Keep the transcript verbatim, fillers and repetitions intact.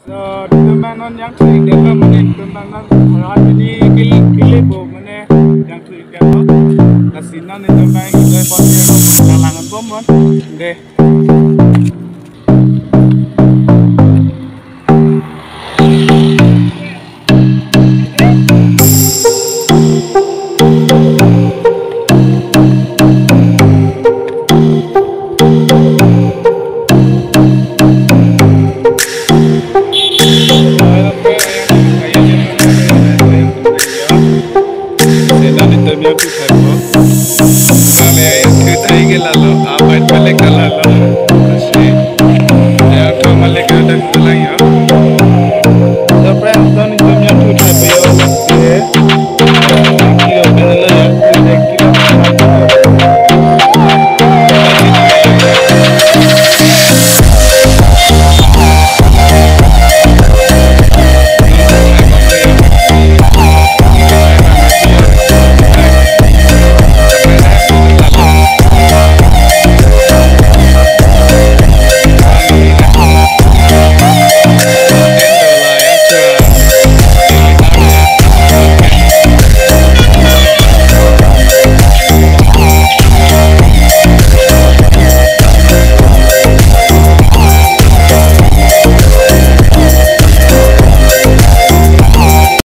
So, netum abang non jangthu-ik detlo mane, netum abang non hara hini kil-, kile bo mane jangthu-ik detlo. Lasi non netum abang enjoy pon detlo, kalang bom non. De.